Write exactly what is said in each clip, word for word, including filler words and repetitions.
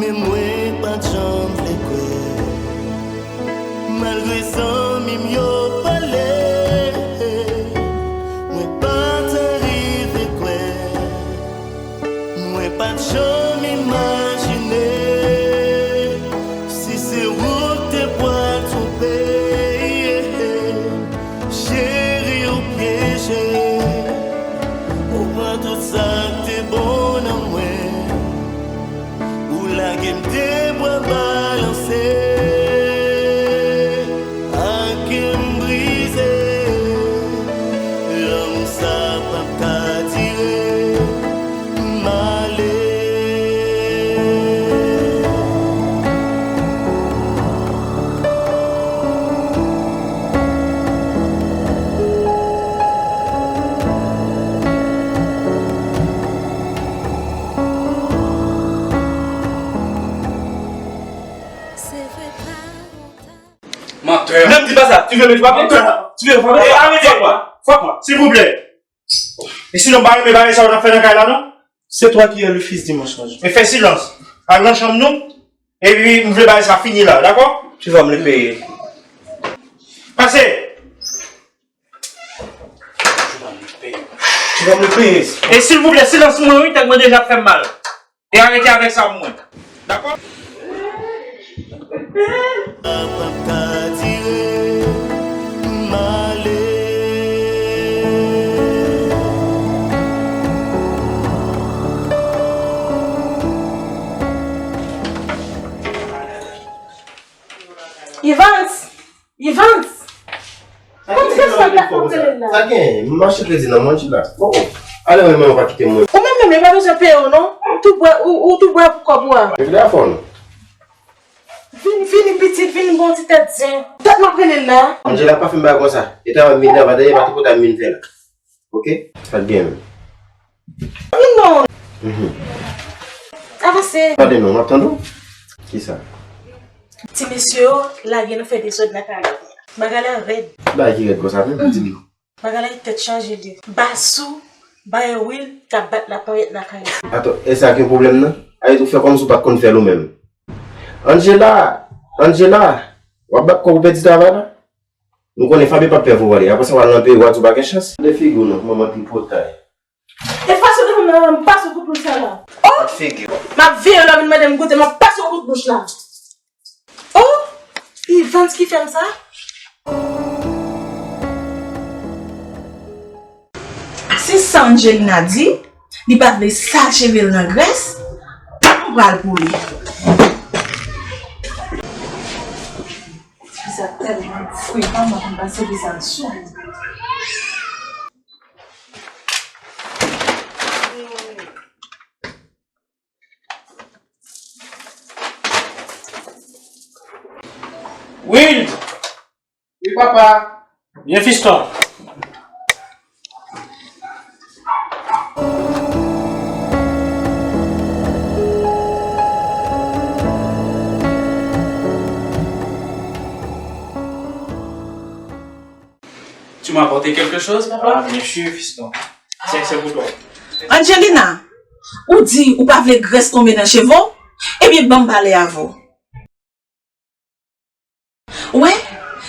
Mwen pa t janm vle kwè, malgre zanmi m yo pale, mwen pa t rive kwè. Mwen pa t janm imajine si se ou k te pral twonpe. Cheri, ou pyeje, ou pran tout sa k te bon nan mwen. Ou lage m de bra balanse, ak kè m brize. Lanmou sa p ap ka dire, m ale. Mantè. Non, m di pa sa. Tu veux me frapper? Mantè. Tu veux frapper? Eh, arrêtez. Frappe-moi. Frappe-moi, s'il vous plaît. E sinon, pa renmen bagay sa w ap fè nan kay la, non? C'est toi qui es le fils du mensonge. Men fè silans. Al nan chanm nou. Epi, m vle bagay sa fini la, dakò? Tu vas me le payer. Pase. Tu vas me le payer. E silvouplè, silans mwen wi, tèt mwen deja ap fè m mal. E arete avèk sa pou mwen. Dakò? Sa p ap ka dire, m ale. Evans! Evans! Sa gen, m mache kredi nan manje la. Oh, oh. Ale wè, men ou pa kite mwen. Ou menm menm, yo pa bezwen peye w, non? Ou tou bwè, ou, ou tou bwè pou kòb ou a. Regle afè w, non. Vin, vini, pitit, vin, bon ti tèt zen. Tèt m ap rele l la. Angela pa fin bagay konsa. E travay m vin travay, dayè, pa te kontan m vin fè la. Ok? Sa k gen menm? Non. Mhm. Avanse. Tande non, m ap tande w. Kisa? Ti mesye yo lage nou fè dezòd nan kay la. Bagay la rèd. Bagay ki rèd konsa menm, di m non. Bagay la tèt chaje li. Basou, bay Will k ap bat laponyèt nan kay la. Ato, e sa ki yon pwoblèm nan? Ayit ou fè kòmsi w pa t konn fè l ou menm. Angela, Angela, w ap bat kò w pou pèdi travay la? Nou konnen Fabie p ap pè pou w ale. Apre sa, w al nan peyi, w a di w pa gen chans. Gade figi w non, manman tripotay. E fason de fè m nan, m pase w kout bouch la la. Oh! Gade figi w. M ap veye lè w vin mande m goute, m ap pase w kout bouch la. Oh! Evans ki fè m sa? Si sa Angelina di, li pa vle sal cheve l nan grès, m pral pou li. Sa tèlman frekan, mwen konn pase vizaj sou li. Will! Wi, papa. Vyen, fiston. Tu m'as apporté quelque chose, papa? Ah, bien sûr, fiston. C'est, c'est pour toi. Angelina, ou di ou pa vle grès tonbe nan cheve w? Ebyen, ban m pale avè w. Wè,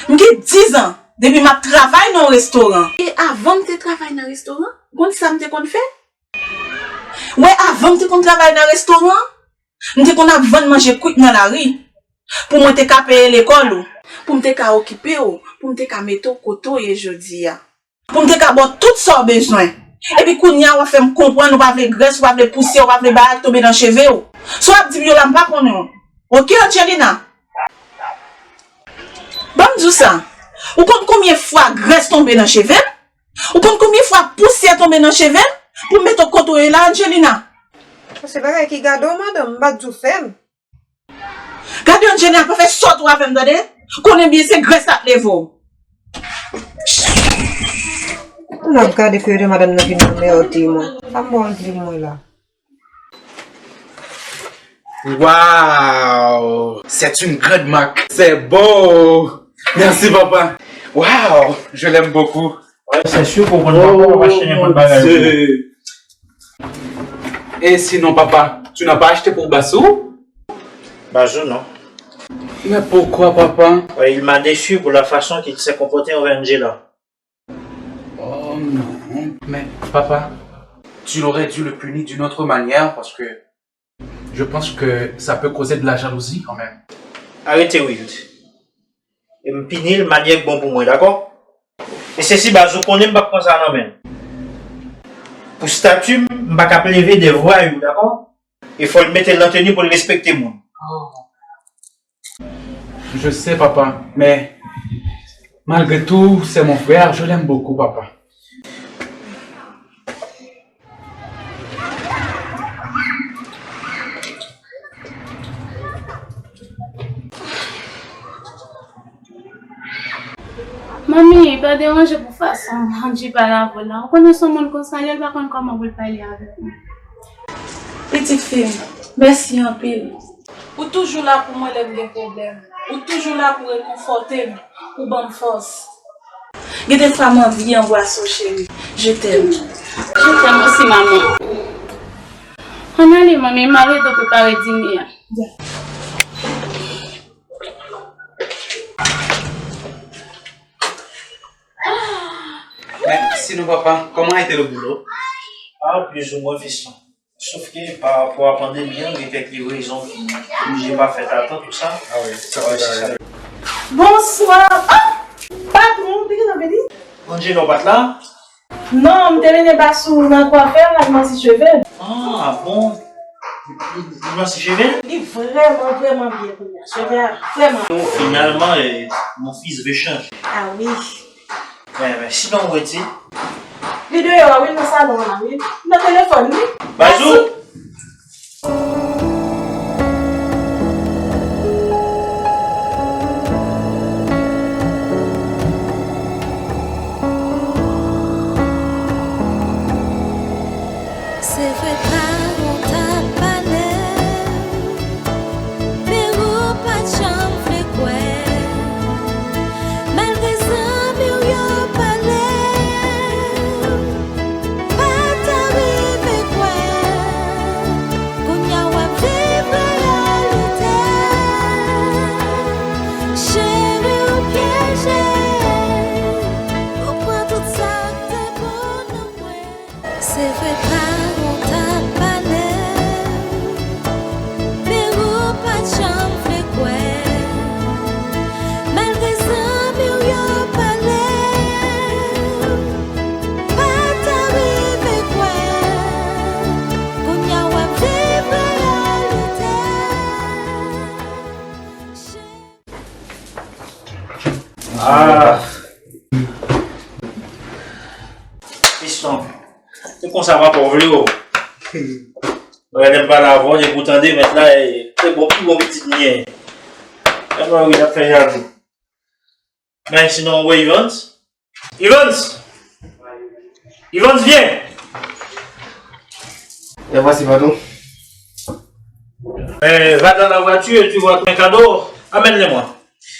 m gen diz an depi m ap travay nan yon restoran. E avan m te travay nan restoran, konn sa m te konn fè? Wè, avan m te konn travay nan restoran, m te konn ap vann manje kwit nan lari. Pou mwen te ka peye lekòl ou, pou m te ka okipe w, pou m te ka mete w kote w ye jodi a. Pou m te ka ba w tout sa w bezwen. Epi kounye a, w ap fè m konprann ou pa vle grès, ou pa vle pousyè, ou pa vle bagay k tonbe nan cheve w. Sa w ap di m yo la, m pa konnen w. Oke, Angelina? Ban m di w sa. Ou konn konbyen fwa grès tonbe nan cheve m? Ou konn konbyen fwa pousyè tonbe nan cheve m? Pou m mete w kote w ye la, Angelina? Se bagay ki gade w, madanm, m pa t di w fè m. Gade Angelina, pa fè sòt ou avè m, tande? Konnen byen se grès k ap leve w. N ap gade kote madanm nan vin anmède mwen. Sa m bon di mwen la. Wow, c'est une grande marque. C'est beau. Merci, papa. Wow, je l'aime beaucoup. C'est sûr, pour prendre papa, on va acheter n'importe bagay. Dieu. Et sinon, papa, tu n'as pas acheté pour Bassou? Bazou, non. Mais pourquoi, papa? Ouais, il m'a déçu pour la façon qu'il s'est comporté envers Angela. Oh non. Mais, papa, tu l'aurais dû le punir d'une autre manière parce que je pense que ça peut causer de la jalousie quand même. Arete, Wild. E m pini l manyè k bon pou mwen, dakò? E sesi, baz, ou konnen m p ap pran sa nan men l. Pou stati m, m pa ka plede vwayou, dakò? E fò l mete l nan teni pou l respekte moun. Je sais, papa, mais malgré tout, c'est mon frère, je l'aime beaucoup, papa. Manmi, pa deranje pou fason Angie pale avè w la. Ou konnen se yon moun konsa, li pa konn kòman pou l pale avèk mwen. Pitit fi m, mèsi anpil. Ou toujou la pou mwen lè m gen pwoblèm. Ou toujou la pou rekonfòte m, pou ban m fòs. Gen de fwa m anvi anbrase w, cheri. Je t'aime. Je t'aime aussi, maman. Ann ale, manmi, m al ede w prepare dine a. Men, sinon, papa, comment a été le boulot? Ah, plus ou moins, fiston. Sof ke pa rapò a pandemi an, gen kèk livrezon ki oblije pa fèt a tan, tou sa. Ah wi, sa pa sa. Bonswa! Ah! Patwon, te gentan vini? Angela pa t la? Non, m te mennen Basou nan kwafè, l al blanchi cheve l. Ah, bon? Li, li, li blanchi cheve l? Li vrèman, vrèman byen kounye a. Cheve a vrèman. Oh, finalman, eh, mon fils veut changer. Ah wi. Men, men, sinon, ou wè ti. Li deyò a, wi, l nan salon an la, wi. Nan telefòn, wi. Bazou! Se vre, paran w t ap pale w, men ou pa t janm vle kwè. Malgre zanmi w yo pale w, pa ta rive kwè. Kounye a w ap viv reyalite. Cheri, ou pyeje. Ou pran tout sa k te bon nan mwen. Se vre, paran w t ap pale w, men ou pa t janm vle kwè. Malgre zanmi w yo pale w, pa ta rive kwè. Kounye a w ap viv reyalite. Ah. Fiston. Se konsa papa w vle w. Mwen lè m pale avè w, depi w tande mèt la, e, se bon, pi bon pitit m gen. Mèt la, wi, l ap fè jalou. Men sinon, ou wè Evans? Evans! Evans, vyen! Et voici, patron. Euh, va dans la voiture, tu vois ton cadeau. Amène-le-moi.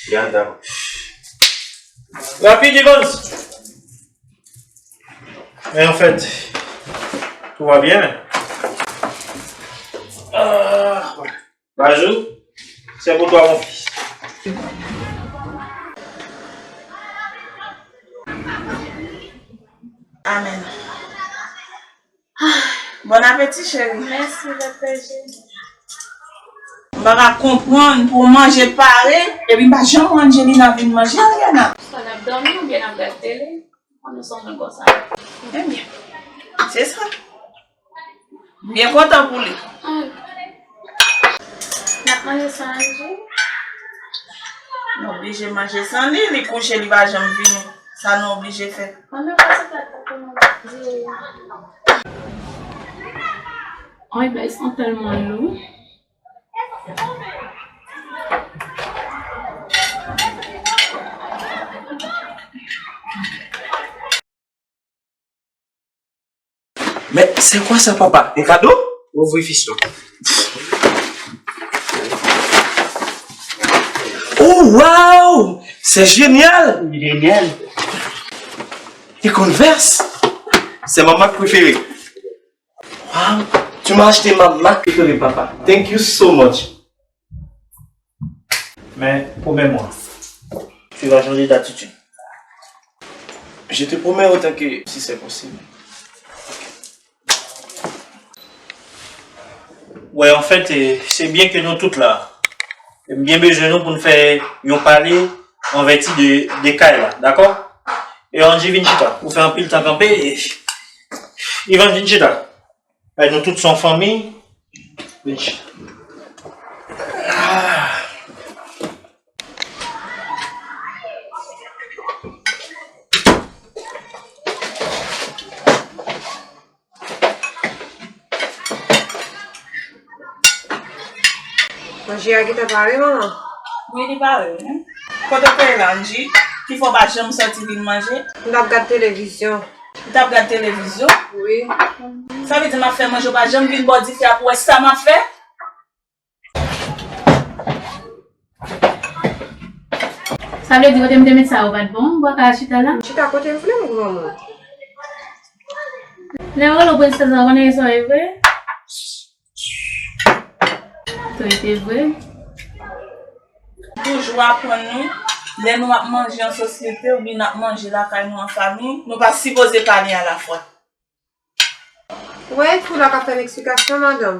Bien, d'accord. Rapide, Evans. Mais en fait, tout va bien. Ah, ouais. Bazou, c'est pour toi, mon fils. Amen. Ah, bon apeti, cheri. Mèsi, Papa Jezi. M pa ka konprann pou w manje pare, epi m pa janm wè Angelina vin manje, Ariana. Swa n ap dòmi oubyen n ap gad tele. Konnen se yon moun konsa. Ebyen, se sa. M byen kontan pou li. N ap manje san Angie? Nou oblije manje san li, li kouche, li pa janm vini. Sa nou oblije fè. Mwen menm, pa se fèt pou mwen di. Ay, bay san tèlman lou. Mais c'est quoi ça, papa? Un cadeau? Ouvri, fiston. Oh, wow! C'est génial! Génial! Des Converse! C'est ma marque préférée. Wow! Tu m'as acheté ma marque préférée, papa. Thank you so much. Mais promets-moi, tu vas changer d'attitude. Je te promets autant que si c'est possible. Ouais, en fait, eh, c'est bien que nous tous là, eh, bien besoin nous pour nous faire yon parler en vertu de, de kay la, d'accord? Et Angie vin chita, ou fè anpil tan kanpe, eh, Ivan vin chita. Ay, nou tout se yon fanmi. Vin chita. Ah. Manje a gentan pare, manman? Wi, li pare, wi. Kote w te ye la, Angie? Ki fè w pa janm sòti vin manje? M t ap gad televizyon. Ou t ap gad televizyon? Wi. Sa vle di m ap fè manje, ou pa janm vin bò dife a pou w wè sa m ap fè? Sa vle di kote m te met sa yo pa t bon, m pa ka al chita la? M chita kote m vle, m granmoun. Lè yo rele w prensès la, konnen sa e vre? Sa e te vre. Toujou aprann nou, lè nou ap manje an sosyete oubyen n ap manje lakay nou an fanmi, nou pa sipoze pale alafwa. Wè, fi la k ap fè m eksplikasyon, madanm.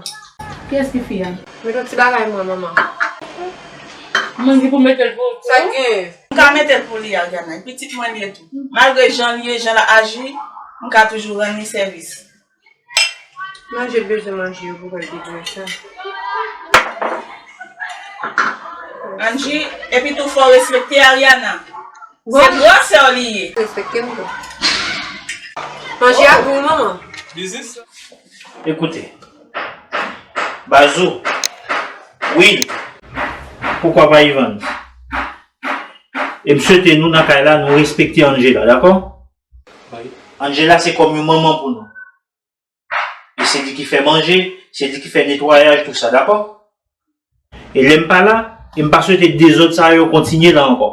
Kiyès ki fi a? Met yon ti bagay mwen, manman. Mwen ki pou mete l pou ou tou? Sa gen? M ka mete l pou li, Ariana. Pitit mwen li ye tou. Malgre jan li ye, jan l aji, m ka toujou rann li sèvis. Manje l bezwen manje yo pou wè l bezwen sa. Angie, epi tou fò respekte Ariana. Se gran sè w li ye. Respekte m tou. Manje a gou, manman. Ekoute, Bazou, Will, poukwa pa Evans? E m swete nou nan kay la, nou respekte Angela, dakò? Angela se kòm yon manman pou nou. E se li ki fè manje, se li ki fè netwayaj, tou sa, dakò? E lè m pa la, e m pa swete dezòd sa yo kontinye la ankò.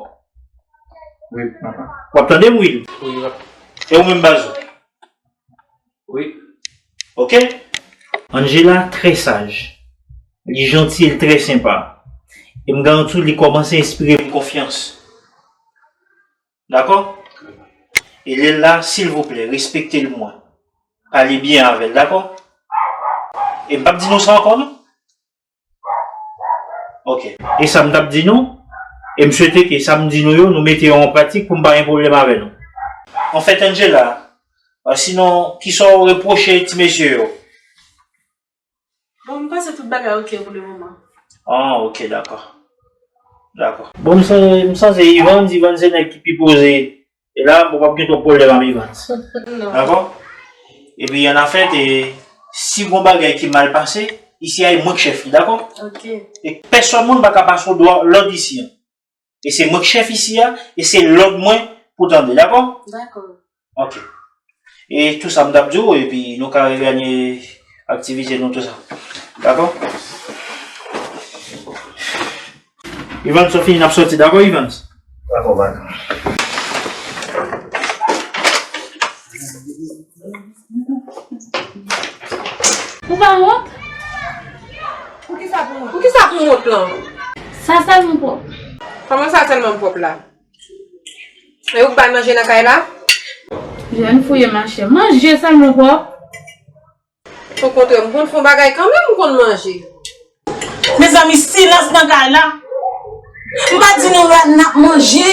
Wi, papa. W ap tande m, Will? Wi, papa. E ou menm, Bazou? Wi. Oke? Angela trè saj. Li janti, li trè senpa. E m garanti w, li kòmanse enspire m konfyans. Dakò? E lè l la, silvouplè, respekte l mwen. Pale byen avè l, dakò? E m p ap di nou sa ankò, non? Oke. E sa m t ap di nou, e m swete ke sa m di nou yo, nou mete yo an pratik pou m pa gen pwoblèm avè nou. Anfèt, Angela, sinon, kisa w repwoche ti mesye yo? Bon, m panse tout bagay oke pou le moman. Ah, oke, dakò. Dakò. Bon, m sanze, m sanze Evans, Evans se nèg ki pi poze. E la, bon, w p ap gen twòp pwoblèm ak Evans. Non. Dakò? Epi, annafèt, e, si gon bagay ki mal pase, isi a, e mwen k chèf li, dakò? Oke. E pèsòn moun pa ka pase w dwa, lòd isi a. E se mwen k chèf isi a, e se lòd mwen pou tande, dakò? Dakò. Oke. E tou sa m t ap di w, epi nou ka reganye aktivite nou, tou sa. Dakò? Evans, w fini, n ap sòti, dakò, Evans? Dakò, patwon. Ou pa wont? Poukisa pou wont? Poukisa pou wont lan? Sa sèlman pwòp. Kòman sa sèlman pwòp la? E ou k bay manje nan kay la? Jèn fouye machè. Manje sèlman pwòp. Okontrè, m konn fè yon bagay kanmenm, m konn manje. Mezanmi, silans nan kay la. M pa di nou lè n ap manje,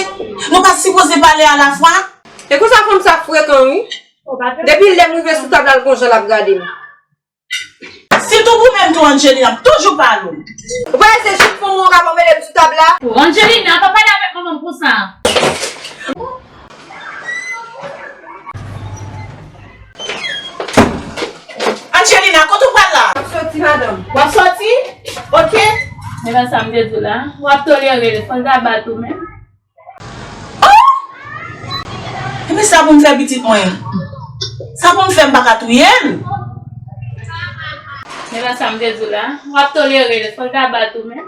nou pa sipoze pale alafwa. E konsa fanm sa frekan, wi. Depi lè m rive sou tab la, l gon jan l ap gade m. Sitou ou menm tou, Angelina, m toujou pale w. Ou pa wè se jip fanm ou ka mele m sou tab la? O, Angelina, pa pale avèk manman m konsa. Angelina, kote w pral la? M ap soti, madanm. W ap soti? Oke. Men sa m te di w la, w ap tolere l, fò l ta bat ou menm. Oh! Epi sa pou m fè pitit mwen? Sa pou m fè, m pa ka touye l? Men sa m te di w la, w ap tolere l, fò l ta bat ou menm.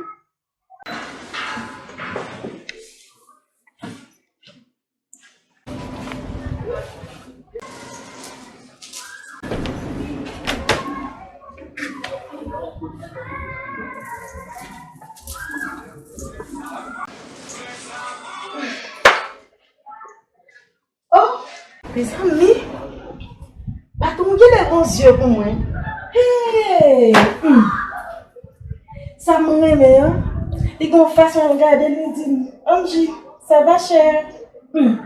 Mezanmi, patwon genlè gon zye pou mwen. Hey! Hmm. Sa m renmen an, li gon fason l gade m, li di m, "Angie, ça va, chère?" Hmm.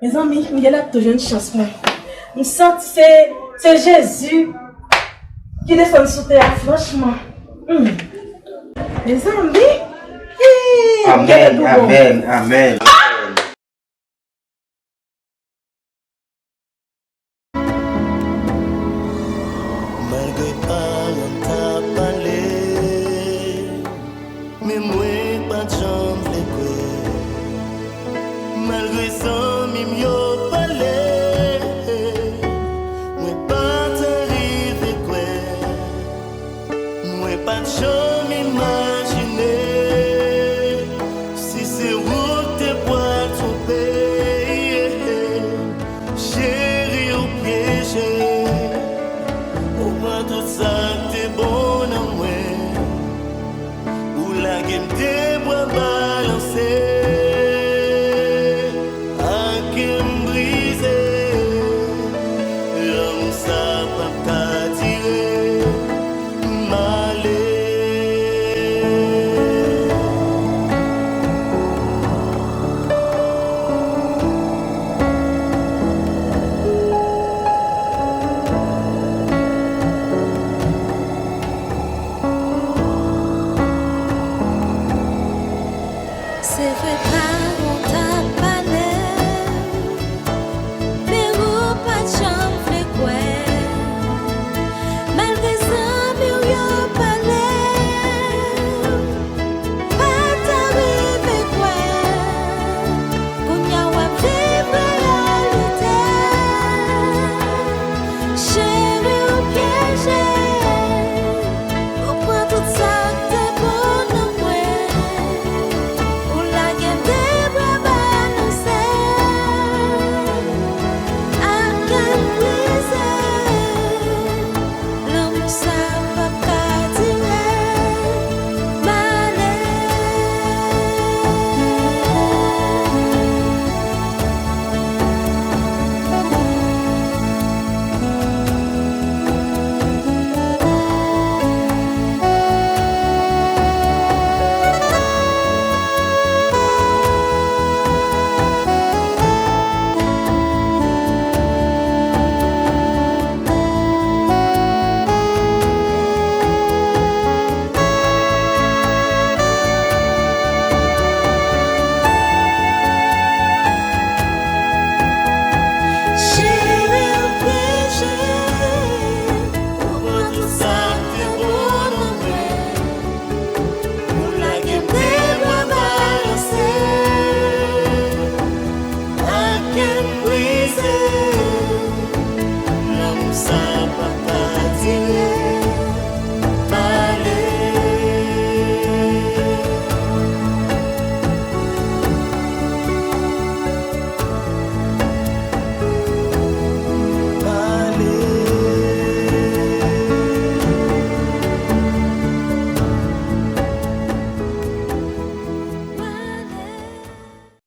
Mezanmi, m genlè ap tou jwenn chans mwen. M santi se, se Jezi ki desann sou tè a, franchman. Hmm. Mezanmi, hey, m genlè tou bon. Amèn, amèn. Malgre paran t ap pale, men mwen pa t janm vle kwè. Malgre zanmi m yo pale, mwen pa t rive kwè. Mwen pa t janm